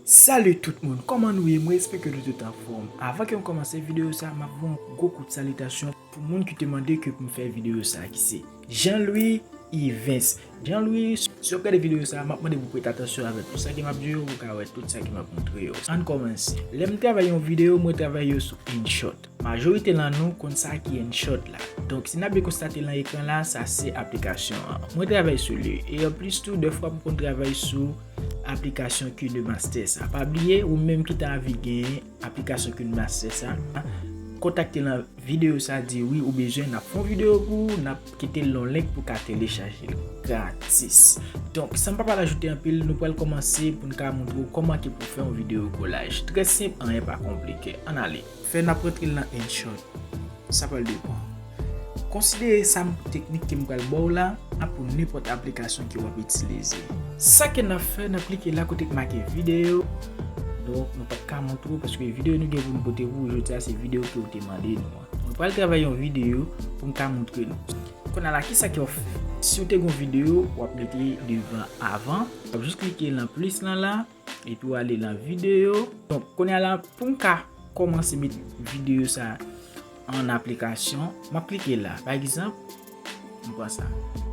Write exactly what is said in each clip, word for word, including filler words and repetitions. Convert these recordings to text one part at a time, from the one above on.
Salut tout moun, kòman nou ye? Mwen espere ke nou tout anfòm. Avan ke m kòmanse videyo sa, m ap voye yon gwo kout salitasyon pou moun ki te mande ke pou m fè videyo sa, ki se Jean Louis Yvens. Jean Louis, si w ap gade videyo sa, m ap mande pou w prete atansyon avèk tout sa ke m ap di yo, pou w ka wè tout sa ke m ap montre yo. Ann kòmanse. Lè m travay yon videyo, mwen travay yo sou InShot. Majorite nan nou konn sa ki InShot la. Donk, si n ap byen konstate nan ekran la, sa se aplikasyon an. Mwen travay sou li. E anplis tou, dèfwa m konn travay sou aplikasyon KineMaster sa. Pa bliye, ou menm ki ta anvi genyen aplikasyon KineMaster sa, kontakte nan videyo sa, di wi ou bezwen, n ap fè yon videyo pou ou, n ap kite l nan link pou w ka telechaje l gratis. Donk, san m pa pral ajoute anpil, nou pral kòmanse pou n ka montre w kòman ke pou fè yon videyo kolaj. Trè senp, anyen pa konplike. Ann ale. Fè n ap rantre l nan InShot. Sa pral depann. Konsidere sa m teknik ke m pral ba w la a pou nenpòt aplikasyon ke w ap itilize. Sa ke n ap fè, n ap klike la kote k make videyo. Donk, nou p ap ka montre w paske videyo nou gen pou n pote pou ou jodi a, se videyo ke w te mande nou an. Nou pral travay yon videyo pou m ka montre nou. Kounye a la, kisa ke w ap fè? Si w te gen yon videyo, w ap mete devan avan. W ap jis klike nan plis lan la, epi w ale nan videyo. Donk, kounye a la, pou m ka kòmanse met videyo sa an aplikasyon, m ap klike la. Pa egzanp, m pran sa,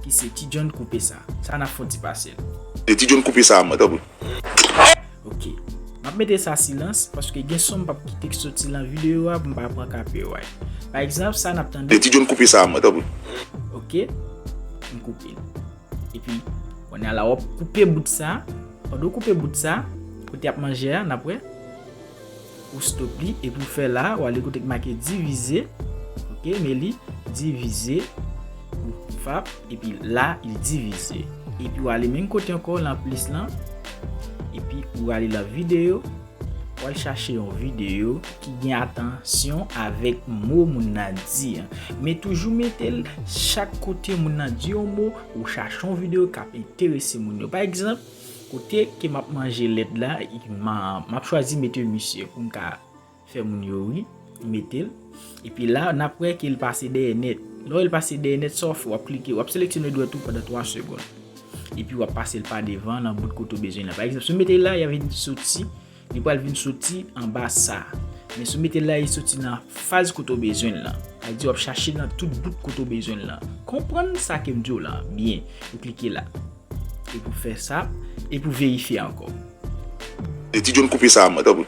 ki se Ti John Koupe Sa. Sa n ap fè yon ti pase l. Se Ti John Koupe Sa, mwen, tanpri. Ok. M ap mete sa silans, paske gen son m p ap kite k soti nan videyo a pou m pa pran copyright. Pa egzanp, sa n ap tande. Se Ti John Koupe Sa, mwen, tanpri. Ok. M koupe l. Epi, kounye a la, w ap koupe bout sa. Pandan w koupe bout sa, kote y ap manje a, n ap wè. Ou stop li, epi w fè la, w ale kote k make divize. Ok, men li, divize. Ou fap, epi la, il divize. Epi w ale menm kote ankò, nan plis lan. Epi w ale nan videyo. W al chache yon videyo ki gen atansyon avèk mo moun nan di an. Men toujou mete l chak kote moun nan di yon mo, ou chache yon videyo k ap enterese moun yo. Pa egzanp, kote ke m ap manje lèt la, m a, m ap chwazi mete misye pou m ka fè moun yo ri, mete l. Epi la, n ap wè ke l pase dèyè nèt. Lè w wè l pase dèyè nèt, sa w ap fè, w ap klike, w ap seleksyone dwèt ou pandan twa segonn. Epi w ap pase l pa devan nan bout kote w bezwen l lan. Pa egzanp, si w mete l la, y a vin soti, li pral vin soti anba sa. Men si w mete l la, li soti nan faz kote w bezwen l lan. Sa vle di w ap chache nan tout bout kote w bezwen l lan. Konprann sa ke m di w lan byen. Ou klike la. Epi w fè sa, epi w verifye ankò. Se Ti John Koupe Sa, mwen, tanpri.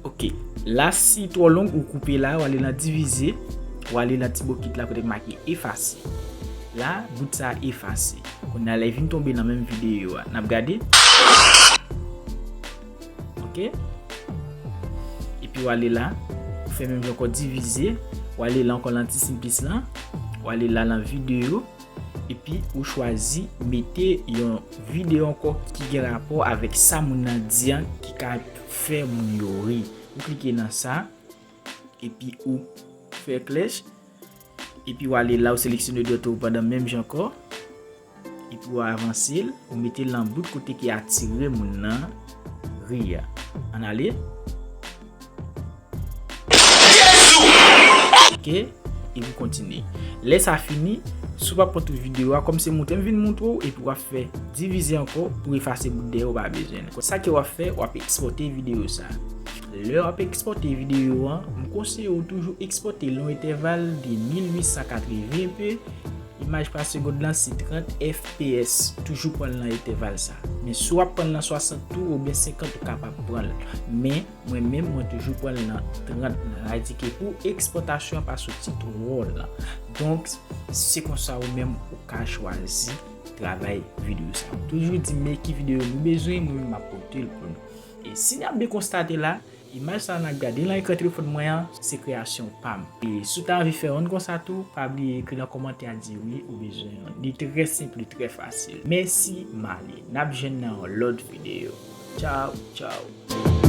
Ok. La, si twò long, ou koupe la, w ale nan divize, w ale nan ti bokit la kote k make efase. La, bout sa efase. Kounye a, lè l vin tonbe nan menm videyo a, n ap gade. Ok. Epi w ale la, ou fè menm jan ankò divize, w ale la ankò nan ti siy plis lan, w ale la nan videyo, epi ou chwazi mete yon videyo ankò ki gen rapò avèk sa moun nan di an ki ka fè moun yo ri. Ou klike nan sa, epi ou fè klèch, epi w ale la, ou seleksyone dwèt ou pandan menm jan ankò. Epi w avanse l, ou mete l nan bout kote ki atire moun nan ri a. Ann ale. Ok, epi w kontinye. Lè sa fini, si w pa pran tout videyo a, kòm se montre m vin montre w, epi w ap fè divize ankò pou efase bout dèyè w pa bezwen l. Sa ke w ap fè, w ap ekspòte videyo sa. Lè w ap ekspòte videyo an, m konseye w toujou ekspòte l yon entèval de mil uit san katreven P, imaj pa segond lan se trant F P S. Toujou pran l nan entèval sa. Men si w ap pran l nan swasant tou oubyen senkant, ou kapab pran l. Men mwen menm, mwen toujou pran l nan trant lan. Sa vle di ke pou ekspòtasyon an pa soti twò long. Donk, se konsa ou menm ou ka chwazi travay videyo sa. Toujou di m men ki videyo nou bezwen, mwen menm m ap pote l pou nou. E si n ap byen konstate la, imaj sa a n ap gade nan ekran telefòn mwen an, se kreyasyon pa m. E si w ta anvi fè youn konsa tou, pa bliye ekri nan kòmantè a di wi ou bezwen youn. Li trè senp, li trè fasil. Mèsi, m ale. N ap jwenn nan yon lòt videyo. Tchaw, tchaw.